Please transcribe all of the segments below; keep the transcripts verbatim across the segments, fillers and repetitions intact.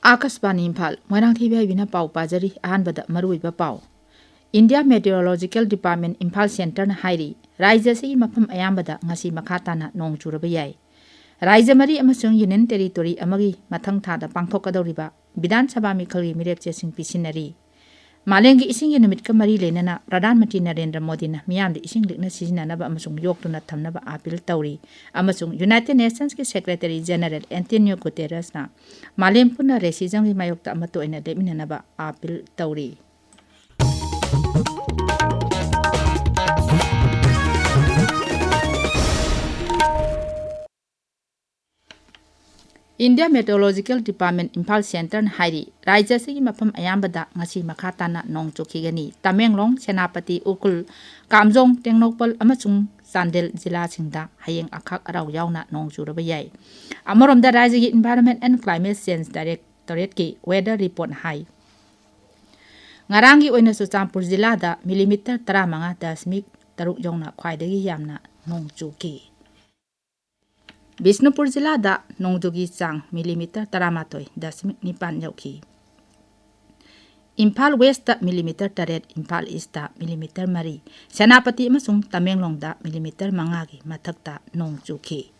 ꯑꯥꯀꯥꯁꯕꯥꯅꯤ ꯏꯝꯐꯥꯜ, ꯃꯣꯏꯔꯥꯡꯊꯣꯏꯕꯤ ꯍꯥꯏꯕꯤꯅ ꯄꯥꯎ ꯄꯥꯖꯔꯤ꯫ ꯑꯍꯥꯟꯕꯗ ꯃꯔꯨꯑꯣꯏꯕ ꯄꯥꯎ꯫ India Meteorological Department ꯏꯝꯐꯥꯜ ꯁꯦꯟꯇꯔꯅ ꯍꯥꯏꯔꯤ, ꯔꯥꯖ꯭ꯌ ꯑꯁꯤꯒꯤ ꯃꯐꯝ ꯑꯌꯥꯝꯕꯗ ꯉꯁꯤ ꯃꯈꯥ ꯇꯥꯅ ꯅꯣꯡ ꯆꯨꯔꯕ ꯌꯥꯏ꯫ ꯔꯥꯖ꯭ꯌ ꯃꯔꯤ ꯑꯃꯁꯨꯡ ꯌꯨꯅꯤꯌꯟ ꯇꯦꯔꯤꯇꯣꯔꯤ ꯑꯃꯒꯤ ꯃꯊꯪ ꯊꯥꯗ ꯄꯥꯡꯊꯣꯛꯀꯗꯧꯔꯤꯕ ꯕꯤꯙꯥꯟ ꯁꯚꯥ ꯃꯤꯈꯜꯒꯤ ꯃꯤꯔꯦꯞ ꯆꯦꯁꯤꯡ ꯄꯤꯁꯤꯟꯅꯔꯤ꯫ ꯃꯥꯂꯦꯝꯒꯤ ꯏꯁꯤꯡꯒꯤ ꯅꯨꯃꯤꯠꯀ ꯃꯔꯤ ꯂꯩꯅꯅ ꯄ꯭ꯔꯙꯥꯟ ꯃꯟꯇ꯭ꯔꯤ ꯅꯔꯦꯟꯗ꯭ꯔ ꯃꯣꯗꯤꯅ ꯃꯤꯌꯥꯝꯗ ꯏꯁꯤꯡ ꯂꯤꯛꯅ ꯁꯤꯖꯤꯟꯅꯅꯕ ꯑꯃꯁꯨꯡ ꯌꯣꯛꯇꯨꯅ ꯊꯝꯅꯕ ꯑꯥꯄꯤꯜ ꯇꯧꯔꯤ꯫ ꯑꯃꯁꯨꯡ United Nations ꯀꯤ Secretary General Antonio Guterres ꯅ ꯃꯥꯂꯦꯝ ꯄꯨꯟꯅ racism ꯒꯤ ꯃꯥꯌꯣꯛꯇ ꯑꯃꯠꯇ ꯑꯣꯏꯅ ꯂꯦꯞꯃꯤꯟꯅꯅꯕ ꯑꯥꯄꯤꯜ ꯇꯧꯔꯤ꯫ India Meteorological Department ꯏꯝꯐꯥꯜ ꯁꯦꯟꯇꯔꯅ ꯍꯥꯏꯔꯤ, ꯔꯥꯖ꯭ꯌ ꯑꯁꯤꯒꯤ ꯃꯐꯝ ꯑꯌꯥꯝꯕꯗ ꯉꯁꯤ ꯃꯈꯥ ꯇꯥꯅ ꯅꯣꯡ ꯆꯨꯈꯤꯒꯅꯤ꯫ ꯇꯃꯦꯡꯂꯣꯡ, ꯁꯦꯅꯥꯄꯇꯤ, ꯎꯈ꯭ꯔꯨꯜ, ꯀꯥꯝꯖꯣꯡ, ꯇꯦꯡꯅꯧꯄꯜ ꯑꯃꯁꯨꯡ ꯆꯥꯟꯗꯦꯜ ꯖꯤꯂꯥꯁꯤꯡꯗ ꯍꯌꯦꯡ ꯑꯈꯥꯛ ꯑꯔꯥꯎ ꯌꯥꯎꯅ ꯅꯣꯡ ꯆꯨꯔꯕ ꯌꯥꯏ꯫ ꯑꯃꯔꯣꯝꯗ, ꯔꯥꯖ꯭ꯌꯒꯤ Environment and Climate Change Directorate ꯀꯤ weather report ꯍꯥꯏ, ꯉꯔꯥꯡꯒꯤ ꯑꯣꯏꯅ ꯆꯨꯔꯆꯥꯟꯄꯨꯔ ꯖꯤꯂꯥꯗ millimeter ꯇꯔꯥꯃꯉꯥ ꯗꯁꯃꯤꯛ ꯇꯔꯨꯛ ꯌꯧꯅ ꯈ꯭ꯋꯥꯏꯗꯒꯤ ꯌꯥꯝꯅ ꯅꯣꯡ ꯆꯨꯈꯤ꯫ ꯕꯤꯁꯅꯨꯄꯨꯔ ꯖꯤꯂꯥꯗ ꯅꯣꯡꯖꯨꯒꯤ ꯆꯥꯡ millimeter ꯇꯔꯥꯃꯥꯊꯣꯏ ꯗꯁꯃꯤꯛ ꯅꯤꯄꯥꯟ ꯌꯧꯈꯤ꯫ ꯏꯝꯐꯥꯜ West ꯇ millimeter ꯇꯔꯦꯠ, ꯏꯝꯐꯥꯜ East ꯇ millimeter ꯃꯔꯤ, ꯁꯦꯅꯥꯄꯇꯤ ꯑꯃꯁꯨꯡ ꯇꯃꯦꯡꯂꯣꯡꯗ millimeter ꯃꯉꯥꯒꯤ ꯃꯊꯛꯇ ꯅꯣꯡ ꯆꯨꯈꯤ꯫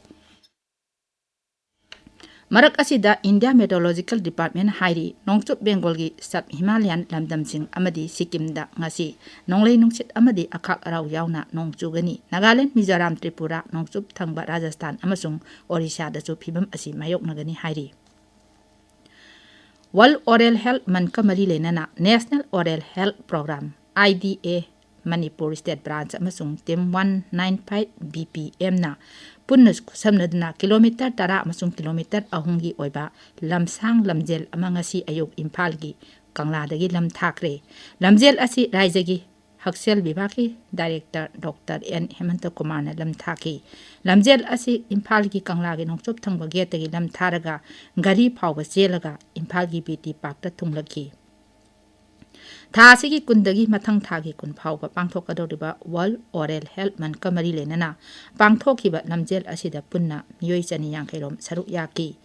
ꯃꯔꯛ ꯑꯁꯤꯗ, India Meteorological Department ꯍꯥꯏꯔꯤ, ꯅꯣꯡꯆꯨꯞ ꯕꯦꯡꯒꯣꯜꯒꯤ sub Himalayan ꯂꯝꯗꯝꯁꯤꯡ ꯑꯃꯗꯤ ꯁꯤꯛꯀꯤꯝꯗ ꯉꯁꯤ ꯅꯣꯡꯂꯩ ꯅꯨꯡꯁꯤꯠ ꯑꯃꯗꯤ ꯑꯈꯥꯛ ꯑꯔꯥꯎ ꯌꯥꯎꯅ ꯅꯣꯡ ꯆꯨꯒꯅꯤ꯫ ꯅꯥꯒꯥꯂꯦꯟ, ꯃꯤꯖꯣꯔꯥꯝ, ꯇ꯭ꯔꯤꯄꯨꯔꯥ, ꯅꯣꯡꯆꯨꯞ ꯊꯪꯕ ꯔꯥꯖꯁꯊꯥꯟ ꯑꯃꯁꯨꯡ ꯑꯣꯔꯤꯁꯥꯗꯁꯨ ꯐꯤꯚꯝ ꯑꯁꯤ ꯃꯥꯌꯣꯛꯅꯒꯅꯤ ꯍꯥꯏꯔꯤ꯫ World Oral Health Month ꯀ ꯃꯔꯤ ꯂꯩꯅꯅ National Oral Health Program, I D A, Manipur State Branch ꯑꯃꯁꯨꯡ Team one nine five B P M ꯅ ꯄꯨꯟꯅ ꯈꯨꯠꯁꯝꯅꯗꯨꯅ kilometer ꯇꯔꯥ ꯑꯃꯁꯨꯡ kilometer ꯑꯍꯨꯝꯒꯤ ꯑꯣꯏꯕ ꯂꯝꯁꯥꯡ ꯂꯝꯖꯦꯜ ꯑꯃ ꯉꯁꯤ ꯑꯌꯨꯛ ꯏꯝꯐꯥꯜꯒꯤ ꯀꯪꯂꯥꯗꯒꯤ ꯂꯝ ꯊꯥꯈ꯭ꯔꯦ꯫ ꯂꯝꯖꯦꯜ ꯑꯁꯤ ꯔꯥꯖ꯭ꯌꯒꯤ ꯍꯛꯁꯦꯜ ꯕꯤꯚꯥꯒꯀꯤ Director Doctor N ꯍꯦꯃꯟꯇ ꯀꯨꯃꯥꯔꯅ ꯂꯝ ꯊꯥꯈꯤ꯫ ꯂꯝꯖꯦꯜ ꯑꯁꯤ ꯏꯝꯐꯥꯜꯒꯤ ꯀꯪꯂꯥꯒꯤ ꯅꯣꯡꯆꯨꯞ ꯊꯪꯕ gate ꯇꯒꯤ ꯂꯝ ꯊꯥꯔꯒ ꯘꯔꯤ ꯐꯥꯎꯕ ꯆꯦꯜꯂꯒ ꯏꯝꯐꯥꯜꯒꯤ B T Park ꯇ ꯊꯨꯡꯂꯛꯈꯤ꯫ ꯊꯥ ꯑꯁꯤꯒꯤ ꯀꯨꯟꯗꯒꯤ ꯃꯊꯪ ꯊꯥꯒꯤ ꯀꯨꯟ ꯐꯥꯎꯕ ꯄꯥꯡꯊꯣꯛꯀꯗꯧꯔꯤꯕ World Oral Health Month ꯀ ꯃꯔꯤ ꯂꯩꯅꯅ ꯄꯥꯡꯊꯣꯛꯈꯤꯕ ꯂꯝꯖꯦꯜ ꯑꯁꯤꯗ ꯄꯨꯟꯅ ꯃꯤꯑꯣꯏ ꯆꯅꯤ ꯌꯥꯡꯈꯩ ꯔꯣꯝ ꯁꯔꯨꯛ ꯌꯥꯈꯤ꯫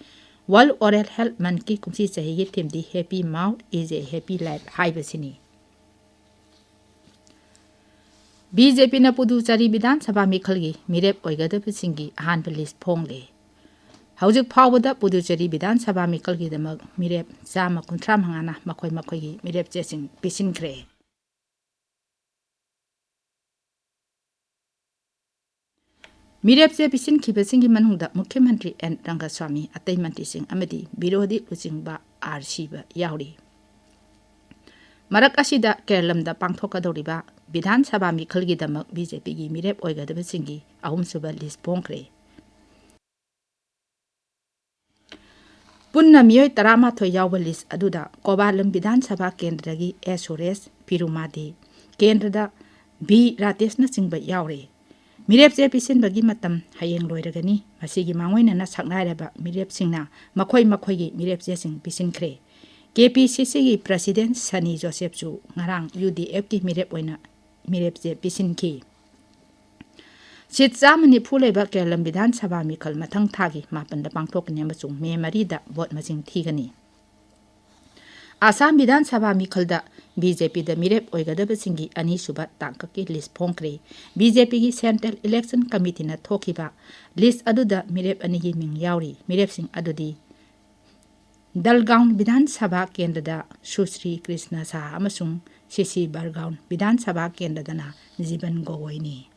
World Oral Health Monthꯀꯤ ꯀꯨꯝꯁꯤ ꯆꯍꯤꯒꯤ themeꯗꯤ Happy Mouth is a Happy Life ꯍꯥꯏꯕꯁꯤꯅꯤ꯫ ꯕꯤ ꯖꯦ ꯄꯤꯅ ꯄꯨꯗꯨꯆꯦꯔꯤ ꯕꯤꯙꯥꯟ ꯁꯚꯥ ꯃꯤꯈꯜꯒꯤ ꯃꯤꯔꯦꯞ ꯑꯣꯏꯒꯗꯕꯁꯤꯡꯒꯤ ꯑꯍꯥꯟꯕ list ꯐꯣꯡꯂꯦ꯫ ꯍꯧꯖꯤꯛ ꯐꯥꯎꯕꯗ ꯄꯨꯗꯨꯆꯦꯔꯤ ꯕꯤꯙꯥꯟ ꯁꯚꯥ ꯃꯤꯈꯜꯒꯤꯗꯃꯛ ꯃꯤꯔꯦꯞ ꯆꯥꯝꯃ ꯀꯨꯟꯊ꯭ꯔꯥ ꯃꯉꯥꯅ ꯃꯈꯣꯏ ꯃꯈꯣꯏꯒꯤ ꯃꯤꯔꯦꯞ ꯆꯦꯁꯤꯡ ꯄꯤꯁꯤꯟꯈ꯭ꯔꯦ꯫ ꯃꯤꯔꯦꯞ ꯆꯦ ꯄꯤꯁꯤꯟꯈꯤꯕꯁꯤꯡꯒꯤ ꯃꯅꯨꯡꯗ ꯃꯨꯈ꯭ꯌ ꯃꯟꯇ꯭ꯔꯤ ꯑꯦꯟ ꯔꯪꯒꯁ꯭ꯋꯥꯃꯤ, ꯑꯇꯩ ꯃꯟꯇ꯭ꯔꯤꯁꯤꯡ ꯑꯃꯗꯤ ꯕꯤꯔꯣꯙꯤ ꯂꯨꯆꯤꯡꯕ ꯑꯥꯔ ꯁꯤꯕ ꯌꯥꯎꯔꯤ꯫ ꯃꯔꯛ ꯑꯁꯤꯗ ꯀꯦꯔꯂꯝꯗ ꯄꯥꯡꯊꯣꯛꯀꯗꯧꯔꯤꯕ ꯕꯤꯙꯥꯟ ꯁꯚꯥ ꯃꯤꯈꯜꯒꯤꯗꯃꯛ ꯕꯤ ꯖꯦ ꯄꯤꯒꯤ ꯃꯤꯔꯦꯞ ꯑꯣꯏꯒꯗꯕꯁꯤꯡꯒꯤ ꯑꯍꯨꯝꯁꯨꯕ list ꯐꯣꯡꯈ꯭ꯔꯦ꯫ ꯄꯨꯟꯅ ꯃꯤꯑꯣꯏ ꯇꯔꯥꯃꯥꯊꯣꯏ ꯌꯥꯎꯕ list ꯑꯗꯨꯗ ꯀꯣꯕꯥꯂꯝ ꯕꯤꯙꯥꯟ ꯁꯚꯥ ꯀꯦꯟꯗ꯭ꯔꯒꯤ ꯑꯦꯁ ꯁꯨꯔꯦꯁ, ꯄꯤꯔꯨꯃꯥꯗꯤ ꯀꯦꯟꯗ꯭ꯔꯗ ꯚꯤ ꯔꯥꯇꯦꯁꯅꯆꯤꯡꯕ ꯌꯥꯎꯔꯤ꯫ ꯃꯤꯔꯦꯞ ꯆꯦ ꯄꯤꯁꯤꯟꯕꯒꯤ ꯃꯇꯝ ꯍꯌꯦꯡ ꯂꯣꯏꯔꯒꯅꯤ꯫ ꯃꯁꯤꯒꯤ ꯃꯥꯡꯑꯣꯏꯅꯅ ꯁꯛꯅꯥꯏꯔꯕ ꯃꯤꯔꯦꯞꯁꯤꯡꯅ ꯃꯈꯣꯏ ꯃꯈꯣꯏꯒꯤ ꯃꯤꯔꯦꯞ ꯆꯦꯁꯤꯡ ꯄꯤꯁꯤꯟꯈ꯭ꯔꯦ꯫ ꯀꯦ ꯄꯤ ꯁꯤ ꯁꯤꯒꯤ president ꯁꯅꯤ ꯖꯣꯁꯦꯐꯁꯨ ꯉꯔꯥꯡ ꯌꯨ ꯗꯤ ꯑꯦꯐꯀꯤ ꯃꯤꯔꯦꯞ ꯑꯣꯏꯅ ꯃꯤꯔꯦꯞ ꯆꯦ ꯄꯤꯁꯤꯟꯈꯤ꯫ ꯁꯤꯠ ꯆꯥꯝꯃ ꯅꯤꯐꯨ ꯂꯩꯕ ꯀꯦꯔꯂꯝ ꯕꯤꯙꯥꯟ ꯁꯚꯥ ꯃꯤꯈꯜ ꯃꯊꯪ ꯊꯥꯒꯤ ꯃꯥꯄꯟꯗ ꯄꯥꯡꯊꯣꯛꯀꯅꯤ ꯑꯃꯁꯨꯡ ꯃꯦ ꯃꯔꯤꯗ ꯚꯣꯠ ꯃꯁꯤꯡ ꯊꯤꯒꯅꯤ꯫ ꯑꯁꯥꯝ ꯕꯤꯙꯥꯟ ꯁꯚꯥ ꯃꯤꯈꯜꯗ ꯕꯤ ꯖꯦ ꯄꯤꯗ ꯃꯤꯔꯦꯞ ꯑꯣꯏꯒꯗꯕꯁꯤꯡꯒꯤ ꯑꯅꯤꯁꯨꯕ ꯇꯥꯡꯀꯛꯀꯤ list ꯐꯣꯡꯈ꯭ꯔꯦ꯫ ꯕꯤ ꯖꯦ ꯄꯤꯒꯤ Central Election Committeeꯅ ꯊꯣꯛꯈꯤꯕ list ꯑꯗꯨꯗ ꯃꯤꯔꯦꯞ ꯑꯅꯤꯒꯤ ꯃꯤꯡ ꯌꯥꯎꯔꯤ꯫ ꯃꯤꯔꯦꯞꯁꯤꯡ ꯑꯗꯨꯗꯤ ꯗꯜꯒꯥꯎꯟ ꯕꯤꯙꯥꯟ ꯁꯚꯥ ꯀꯦꯟꯗ꯭ꯔꯗ ꯁꯨꯁ꯭ꯔꯤ ꯀ꯭ꯔꯤꯁꯅ ꯁꯥꯍ ꯑꯃꯁꯨꯡ ꯁꯤꯁꯤ ꯕꯔꯒꯥꯎꯟ ꯕꯤꯙꯥꯟ ꯁꯚꯥ ꯀꯦꯟꯗ꯭ꯔꯗꯅ ꯖꯤꯕꯟ ꯒꯣꯒꯣꯏꯅꯤ꯫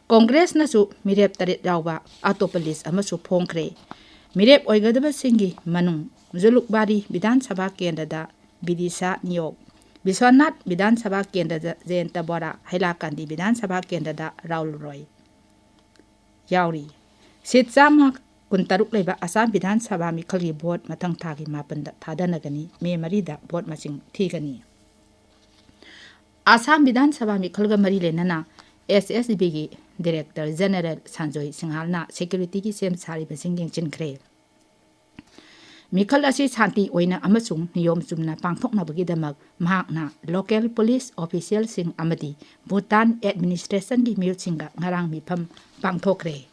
ꯀꯣꯡꯒ꯭ꯔꯦꯁꯅꯁꯨ ꯃꯤꯔꯦꯞ ꯇꯔꯦꯠ ꯌꯥꯎꯕ ꯑꯇꯣꯞꯄ list ꯑꯃꯁꯨ ꯐꯣꯡꯈ꯭ꯔꯦ꯫ ꯃꯤꯔꯦꯞ ꯑꯣꯏꯒꯗꯕꯁꯤꯡꯒꯤ ꯃꯅꯨꯡ ꯖꯨꯂꯨꯛꯕꯥꯔꯤ ꯕꯤꯙꯥꯟ ꯁꯚꯥ ꯀꯦꯟꯗ꯭ꯔꯗ ꯕꯤꯗꯤꯁꯥ ꯅꯤꯌꯣꯛ, ꯕꯤꯁ꯭ꯋꯥꯅꯥꯊ ꯕꯤꯙꯥꯟ ꯁꯚꯥ ꯀꯦꯟꯗ꯭ꯔꯗ ꯖꯌꯟꯇ ꯕꯣꯔꯥ, ꯍꯩꯂꯥꯀꯥꯟꯗꯤ ꯕꯤꯙꯥꯟ ꯁꯚꯥ ꯀꯦꯟꯗ꯭ꯔꯗ ꯔꯥꯍꯨꯜ ꯔꯣꯏ ꯌꯥꯎꯔꯤ꯫ ꯁꯤꯠ ꯆꯥꯝꯃ ꯀꯨꯟꯇꯔꯨꯛ ꯂꯩꯕ ꯑꯁꯥꯝ ꯕꯤꯙꯥꯟ ꯁꯚꯥ ꯃꯤꯈꯜꯒꯤ ꯚꯣꯠ ꯃꯊꯪ ꯊꯥꯒꯤ ꯃꯥꯄꯟꯗ ꯊꯥꯗꯅꯒꯅꯤ꯫ ꯃꯦ ꯃꯔꯤꯗ ꯚꯣꯠ ꯃꯁꯤꯡ ꯊꯤꯒꯅꯤ꯫ ꯑꯁꯥꯝ ꯕꯤꯙꯥꯟ ꯁꯚꯥ ꯃꯤꯈꯜꯒ ꯃꯔꯤ ꯂꯩꯅꯅ ꯑꯦꯁ ꯑꯦꯁ ꯕꯤꯒꯤ Director General ꯁꯟꯖꯣꯏ ꯁꯤꯡꯍꯥꯜꯅ securityꯒꯤ ꯁꯦꯝ ꯁꯥꯔꯤꯕꯁꯤꯡ ꯌꯦꯡꯁꯤꯟꯈ꯭ꯔꯦ꯫ ꯃꯤꯈꯜ ꯑꯁꯤ ꯁꯥꯟꯇꯤ ꯑꯣꯏꯅ ꯑꯃꯁꯨꯡ ꯅꯤꯌꯣꯝ ꯆꯨꯝꯅ ꯄꯥꯡꯊꯣꯛꯅꯕꯒꯤꯗꯃꯛ ꯃꯍꯥꯛꯅ local police officialꯁꯤꯡ ꯑꯃꯗꯤ ꯚꯨꯇꯥꯟ administrationꯒꯤ ꯃꯤꯑꯣꯏꯁꯤꯡꯒ ꯉꯔꯥꯡ ꯃꯤꯐꯝ ꯄꯥꯡꯊꯣꯛꯈ꯭ꯔꯦ꯫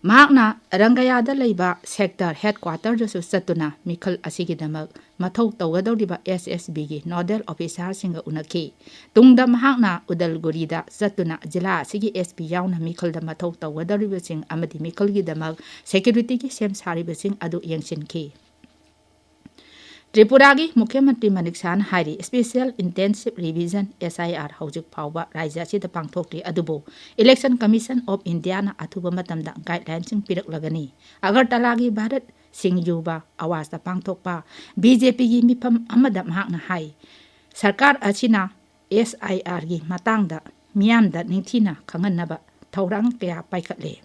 ꯃꯍꯥꯛꯅ ꯔꯪꯒꯌꯥꯗ ꯂꯩꯕ sector headquarterꯗꯁꯨ ꯆꯠꯇꯨꯅ ꯃꯤꯈꯜ ꯑꯁꯤꯒꯤꯗꯃꯛ ꯃꯊꯧ ꯇꯧꯒꯗꯧꯔꯤꯕ S S Bꯒꯤ nodal officerꯁꯤꯡꯒ ꯎꯅꯈꯤ꯫ ꯇꯨꯡꯗ ꯃꯍꯥꯛꯅ ꯎꯗꯜꯒꯨꯔꯤꯗ ꯆꯠꯇꯨꯅ ꯖꯤꯂꯥ ꯑꯁꯤꯒꯤ S P ꯌꯥꯎꯅ ꯃꯤꯈꯜꯗ ꯃꯊꯧ ꯇꯧꯒꯗꯧꯔꯤꯕꯁꯤꯡ ꯑꯃꯗꯤ ꯃꯤꯈꯜꯒꯤꯗꯃꯛ securityꯒꯤ ꯁꯦꯝ ꯁꯥꯔꯤꯕꯁꯤꯡ ꯑꯗꯨ ꯌꯦꯡꯁꯤꯟꯈꯤ꯫ ꯇ꯭ꯔꯤꯄꯨꯔꯥꯒꯤ ꯃꯨꯈ꯭ꯌ ꯃꯟꯇ꯭ꯔꯤ ꯃꯅꯤꯛ ꯁꯍꯥꯅ ꯍꯥꯏꯔꯤ, Special Intensive Revision, S I R, ꯍꯧꯖꯤꯛ ꯐꯥꯎꯕ ꯔꯥꯖ꯭ꯌ ꯑꯁꯤꯗ ꯄꯥꯡꯊꯣꯛꯇ꯭ꯔꯤ, ꯑꯗꯨꯕꯨ Election Commission of Indiaꯅ ꯑꯊꯨꯕ ꯃꯇꯝꯗ guidelineꯁꯤꯡ ꯄꯤꯔꯛꯂꯒꯅꯤ꯫ ꯑꯒꯔꯇꯂꯥꯒꯤ ꯚꯥꯔꯠ ꯁꯤꯡ ꯌꯨꯕ ꯑꯋꯥꯖꯇ ꯄꯥꯡꯊꯣꯛꯄ BJPꯒꯤ ꯃꯤꯐꯝ ꯑꯃꯗ ꯃꯍꯥꯛꯅ ꯍꯥꯏ, ꯁꯔꯀꯥꯔ ꯑꯁꯤꯅ S I Rꯒꯤ ꯃꯇꯥꯡꯗ ꯃꯤꯌꯥꯝꯗ ꯅꯤꯡꯊꯤꯅ ꯈꯪꯍꯟꯅꯕ ꯊꯧꯔꯥꯡ ꯀꯌꯥ ꯄꯥꯏꯈꯠꯂꯦ꯫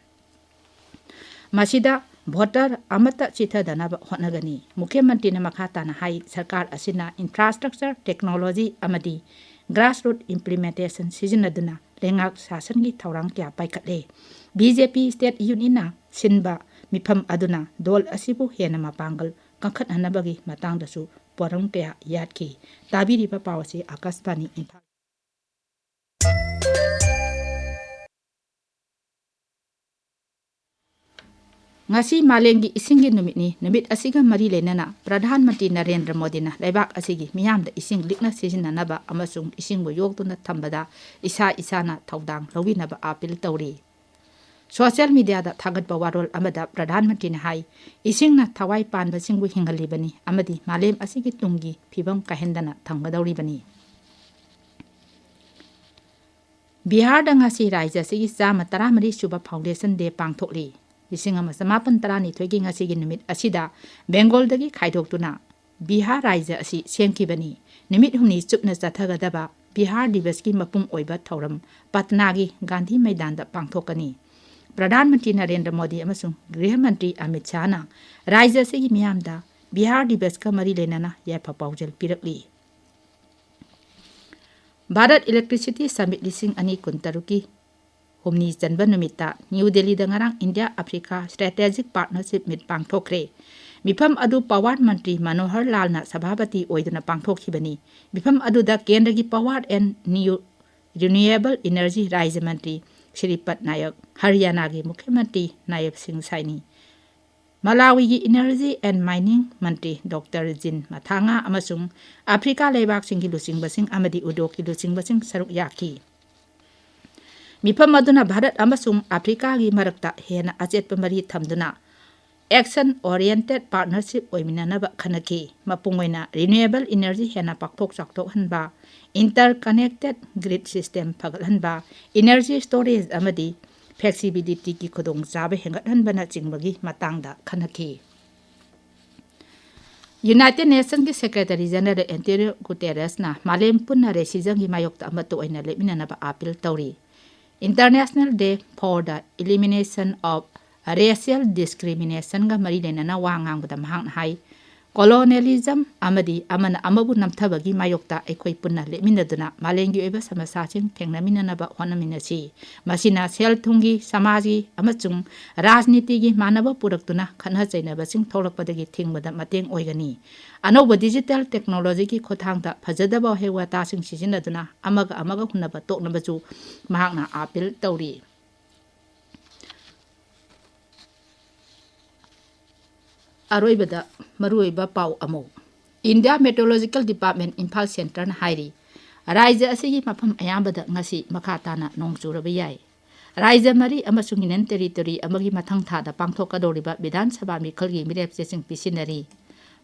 ꯃꯁꯤꯗ voter ꯑꯃꯠꯇ ꯆꯤꯠꯊꯗꯅꯕ ꯍꯣꯠꯅꯒꯅꯤ꯫ ꯃꯨꯈ꯭ꯌ ꯃꯟꯇ꯭ꯔꯤꯅ ꯃꯈꯥ ꯇꯥꯅ ꯍꯥꯏ, ꯁꯔꯀꯥꯔ ꯑꯁꯤꯅ infrastructure, technology ꯑꯃꯗꯤ grassroot implementation ꯁꯤꯖꯤꯟꯅꯗꯨꯅ ꯂꯩꯉꯥꯛ ꯁꯥꯁꯟꯒꯤ ꯊꯧꯔꯥꯡ ꯀꯌꯥ ꯄꯥꯏꯈꯠꯂꯦ꯫ BJP state unitꯅ ꯁꯤꯟꯕ ꯃꯤꯐꯝ ꯑꯗꯨꯅ ꯗꯣꯜ ꯑꯁꯤꯕꯨ ꯍꯦꯟꯅ ꯃꯄꯥꯡꯒꯜ ꯀꯟꯈꯠꯍꯟꯅꯕꯒꯤ ꯃꯇꯥꯡꯗꯁꯨ ꯄꯣꯔꯝ ꯀꯌꯥ ꯌꯥꯠꯈꯤ꯫ ꯇꯥꯕꯤꯔꯤꯕ ꯄꯥꯎ ꯑꯁꯤ ꯑꯀꯥꯁꯕꯥꯅꯤ ꯏꯝꯐꯥꯜ꯫ ꯉꯁꯤ ꯃꯥꯂꯦꯝꯒꯤ ꯏꯁꯤꯡꯒꯤ ꯅꯨꯃꯤꯠꯅꯤ꯫ ꯅꯨꯃꯤꯠ ꯑꯁꯤꯒ ꯃꯔꯤ ꯂꯩꯅꯅ ꯄ꯭ꯔꯙꯥꯟ ꯃꯟꯇ꯭ꯔꯤ ꯅꯔꯦꯟꯗ꯭ꯔ ꯃꯣꯗꯤꯅ ꯂꯩꯕꯥꯛ ꯑꯁꯤꯒꯤ ꯃꯤꯌꯥꯝꯗ ꯏꯁꯤꯡ ꯂꯤꯛꯅ ꯁꯤꯖꯤꯟꯅꯅꯕ ꯑꯃꯁꯨꯡ ꯏꯁꯤꯡꯕꯨ ꯌꯣꯛꯇꯨꯅ ꯊꯝꯕꯗ ꯏꯁꯥ ꯏꯁꯥꯅ ꯊꯧꯗꯥꯡ ꯂꯧꯕꯤꯅꯕ ꯑꯥꯄꯤꯜ ꯇꯧꯔꯤ꯫ Social mediaꯗ ꯊꯥꯒꯠꯄ ꯋꯥꯔꯣꯜ ꯑꯃꯗ ꯄ꯭ꯔꯙꯥꯟ ꯃꯟꯇ꯭ꯔꯤꯅ ꯍꯥꯏ, ꯏꯁꯤꯡꯅ ꯊꯋꯥꯏ ꯄꯥꯟꯕꯁꯤꯡꯕꯨ ꯍꯤꯡꯍꯜꯂꯤꯕꯅꯤ ꯑꯃꯗꯤ ꯃꯥꯂꯦꯝ ꯑꯁꯤꯒꯤ ꯇꯨꯡꯒꯤ ꯐꯤꯕꯝ ꯀꯥꯏꯍꯟꯗꯅ ꯊꯝꯒꯗꯧꯔꯤꯕꯅꯤ꯫ ꯕꯤꯍꯥꯔꯗ ꯉꯁꯤ ꯔꯥꯖ꯭ꯌ ꯑꯁꯤꯒꯤ ꯆꯥꯝꯃ ꯇꯔꯥꯃꯔꯤ ꯁꯨꯕ Foundation Day ꯄꯥꯡꯊꯣꯛꯂꯤ꯫ ꯂꯤꯁꯤꯡ ꯑꯃ ꯆꯃꯥꯄꯟ ꯇꯔꯥꯅꯤꯊꯣꯏꯒꯤ ꯉꯁꯤꯒꯤ ꯅꯨꯃꯤꯠ ꯑꯁꯤꯗ ꯕꯦꯡꯒꯣꯜꯗꯒꯤ ꯈꯥꯏꯗꯣꯛꯇꯨꯅ ꯕꯤꯍꯥꯔ ꯔꯥꯖ꯭ꯌ ꯑꯁꯤ ꯁꯦꯝꯈꯤꯕꯅꯤ꯫ ꯅꯨꯃꯤꯠ ꯍꯨꯝꯅꯤ ꯆꯨꯞꯅ ꯆꯠꯊꯒꯗꯕ ꯕꯤꯍꯥꯔ ꯗꯤꯕꯁꯀꯤ ꯃꯄꯨꯡ ꯑꯣꯏꯕ ꯊꯧꯔꯝ ꯄꯠꯅꯥꯒꯤ ꯒꯥꯟꯙꯤ ꯃꯩꯗꯥꯟꯗ ꯄꯥꯡꯊꯣꯛꯀꯅꯤ꯫ ꯄ꯭ꯔꯙꯥꯟ ꯃꯟꯇ꯭ꯔꯤ ꯅꯔꯦꯟꯗ꯭ꯔ ꯃꯣꯗꯤ ꯑꯃꯁꯨꯡ ꯒ꯭ꯔꯤꯍ ꯃꯟꯇ꯭ꯔꯤ ꯑꯃꯤꯠ ꯁꯍꯥꯅ ꯔꯥꯖ꯭ꯌ ꯑꯁꯤꯒꯤ ꯃꯤꯌꯥꯝꯗ ꯕꯤꯍꯥꯔ ꯗꯤꯕꯁꯀ ꯃꯔꯤ ꯂꯩꯅꯅ ꯌꯥꯏꯐ ꯄꯥꯎꯖꯦꯜ ꯄꯤꯔꯛꯂꯤ꯫ ꯚꯥꯔꯠ Electricity Summit ꯂꯤꯁꯤꯡ ꯑꯅꯤ ꯀꯨꯟꯇꯔꯨꯛꯀꯤ ꯍꯨꯝꯅꯤ ꯆꯟꯕ ꯅꯨꯃꯤꯠꯇ ꯅ꯭ꯌꯨ ꯗꯦꯜꯂꯤꯗ ꯉꯔꯥꯡ India Africa Strategic Partnership Meet ꯄꯥꯡꯊꯣꯛꯈ꯭ꯔꯦ꯫ ꯃꯤꯐꯝ ꯑꯗꯨ power ꯃꯟꯇ꯭ꯔꯤ ꯃꯅꯣꯍꯔ ꯂꯥꯜꯅ ꯁꯚꯥꯄꯇꯤ ꯑꯣꯏꯗꯨꯅ ꯄꯥꯡꯊꯣꯛꯈꯤꯕꯅꯤ꯫ ꯃꯤꯐꯝ ꯑꯗꯨꯗ ꯀꯦꯟꯗ꯭ꯔꯒꯤ power and new renewable energy ꯔꯥꯖ꯭ꯌ ꯃꯟꯇ꯭ꯔꯤ ꯁ꯭ꯔꯤꯄꯠ ꯅꯥꯌꯛ, ꯍꯔꯤꯌꯥꯅꯥꯒꯤ ꯃꯨꯈ꯭ꯌ ꯃꯟꯇ꯭ꯔꯤ ꯅꯥꯌꯕ ꯁꯤꯡ ꯁꯥꯏꯅꯤ, ꯃꯂꯥꯋꯤꯒꯤ Energy and Mining Mantri doctor ꯖꯤꯟ ꯃꯊꯥꯉꯥ ꯑꯃꯁꯨꯡ ꯑꯐ꯭ꯔꯤꯀꯥ ꯂꯩꯕꯥꯛꯁꯤꯡꯒꯤ ꯂꯨꯆꯤꯡꯕꯁꯤꯡ ꯑꯃꯗꯤ ꯎꯗꯣꯛꯀꯤ ꯂꯨꯆꯤꯡꯕꯁꯤꯡ ꯁꯔꯨꯛ ꯌꯥꯈꯤ꯫ ꯃꯤꯐꯝ ꯑꯗꯨꯅ ꯚꯥꯔꯠ ꯑꯃꯁꯨꯡ ꯑꯐ꯭ꯔꯤꯀꯥꯒꯤ ꯃꯔꯛꯇ ꯍꯦꯟꯅ ꯑꯆꯦꯠꯄ ꯃꯔꯤ ꯊꯝꯗꯨꯅ action oriented partnership ꯑꯣꯏꯃꯤꯟꯅꯅꯕ ꯈꯟꯅꯈꯤ꯫ ꯃꯄꯨꯡ ꯑꯣꯏꯅ renewable energy ꯍꯦꯟꯅ ꯄꯥꯛꯊꯣꯛ ꯆꯥꯎꯊꯣꯛꯍꯟꯕ, interconnected grid system ꯐꯒꯠꯍꯟꯕ, energy storage ꯑꯃꯗꯤ flexibilityꯒꯤ ꯈꯨꯗꯣꯡꯆꯥꯕ ꯍꯦꯟꯒꯠꯍꯟꯕꯅꯆꯤꯡꯕꯒꯤ ꯃꯇꯥꯡꯗ ꯈꯟꯅꯈꯤ꯫ United Nationsꯀꯤ Secretary General Antonio Guterresꯅ ꯃꯥꯂꯦꯝ ꯄꯨꯟꯅ racismꯒꯤ ꯃꯥꯌꯣꯛꯇ ꯑꯃꯠꯇ ꯑꯣꯏꯅ ꯂꯦꯞꯃꯤꯟꯅꯅꯕ appeal ꯇꯧꯔꯤ꯫ International Day for the Elimination of Racial Discriminationꯒ ꯃꯔꯤ ꯂꯩꯅꯅ ꯋꯥ ꯉꯥꯡꯕꯗ ꯃꯍꯥꯛꯅ ꯍꯥꯏ, colonialism ꯑꯃꯗꯤ ꯑꯃꯅ ꯑꯃꯕꯨ ꯅꯝꯊꯕꯒꯤ ꯃꯥꯌꯣꯛꯇ ꯑꯩꯈꯣꯏ ꯄꯨꯟꯅ ꯂꯦꯞꯃꯤꯟꯅꯗꯨꯅ ꯃꯥꯂꯦꯝꯒꯤ ꯑꯣꯏꯕ ꯁꯃꯁ꯭ꯌꯥꯁꯤꯡ ꯊꯦꯡꯅꯃꯤꯟꯅꯅꯕ ꯍꯣꯠꯅꯃꯤꯟꯅꯁꯤ꯫ ꯃꯁꯤꯅ ꯁꯦꯜ ꯊꯨꯝꯒꯤ, ꯁꯃꯥꯖꯒꯤ ꯑꯃꯁꯨꯡ ꯔꯥꯖꯅꯤꯇꯤꯒꯤ ꯃꯥꯟꯅꯕ ꯄꯨꯔꯛꯇꯨꯅ ꯈꯠꯅ ꯆꯩꯅꯕꯁꯤꯡ ꯊꯣꯛꯂꯛꯄꯗꯒꯤ ꯊꯤꯡꯕꯗ ꯃꯇꯦꯡ ꯑꯣꯏꯒꯅꯤ꯫ ꯑꯅꯧꯕ digital technologyꯒꯤ ꯈꯨꯠꯊꯥꯡꯗ ꯐꯖꯗꯕ ꯋꯥꯍꯩ ꯋꯥꯇꯥꯁꯤꯡ ꯁꯤꯖꯤꯟꯅꯗꯨꯅ ꯑꯃꯒ ꯑꯃꯒ ꯍꯨꯟꯅꯕ ꯇꯣꯛꯅꯕꯁꯨ ꯃꯍꯥꯛꯅ appeal ꯇꯧꯔꯤ꯫ ꯑꯔꯣꯏꯕꯗ ꯃꯔꯨꯑꯣꯏꯕ ꯄꯥꯎ ꯑꯃꯨꯛ꯫ India Meteorological Department ꯏꯝꯐꯥꯜ centreꯅ ꯍꯥꯏꯔꯤ, ꯔꯥꯖ꯭ꯌ ꯑꯁꯤꯒꯤ ꯃꯐꯝ ꯑꯌꯥꯝꯕꯗ ꯉꯁꯤ ꯃꯈꯥ ꯇꯥꯅ ꯅꯣꯡ ꯆꯨꯔꯕ ꯌꯥꯏ꯫ ꯔꯥꯖ꯭ꯌ ꯃꯔꯤ ꯑꯃꯁꯨꯡ Union Territory ꯑꯃꯒꯤ ꯃꯊꯪ ꯊꯥꯗ ꯄꯥꯡꯊꯣꯛꯀꯗꯧꯔꯤꯕ ꯕꯤꯙꯥꯟ ꯁꯚꯥ ꯃꯤꯈꯜꯒꯤ ꯃꯤꯔꯦꯞ ꯆꯦꯁꯤꯡ ꯄꯤꯁꯤꯟꯅꯔꯤ꯫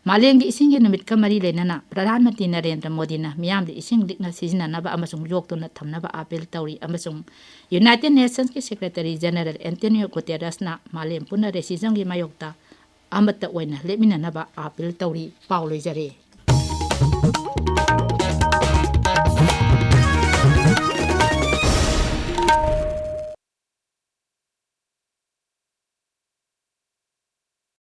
ꯃꯥꯂꯦꯝꯒꯤ ꯏꯁꯤꯡꯒꯤ ꯅꯨꯃꯤꯠꯀ ꯃꯔꯤ ꯂꯩꯅꯅ ꯄ꯭ꯔꯙꯥꯟ ꯃꯟꯇ꯭ꯔꯤ ꯅꯔꯦꯟꯗ꯭ꯔ ꯃꯣꯗꯤꯅ ꯃꯤꯌꯥꯝꯗ ꯏꯁꯤꯡ ꯂꯤꯛꯅ ꯁꯤꯖꯤꯟꯅꯅꯕ ꯑꯃꯁꯨꯡ ꯌꯣꯛꯇꯨꯅ ꯊꯝꯅꯕ appeal ꯇꯧꯔꯤ ꯑꯃꯁꯨꯡ United Nationsꯀꯤ Secretary General Antonio Guterresꯅ ꯃꯥꯂꯦꯝ ꯄꯨꯟꯅ racismꯒꯤ ꯃꯥꯌꯣꯛꯇ ꯑꯃꯠꯇ ꯑꯣꯏꯅ ꯂꯦꯞꯃꯤꯟꯅꯅꯕ appeal ꯇꯧꯔꯤ꯫ ꯄꯥꯎ ꯂꯣꯏꯖꯔꯦ꯫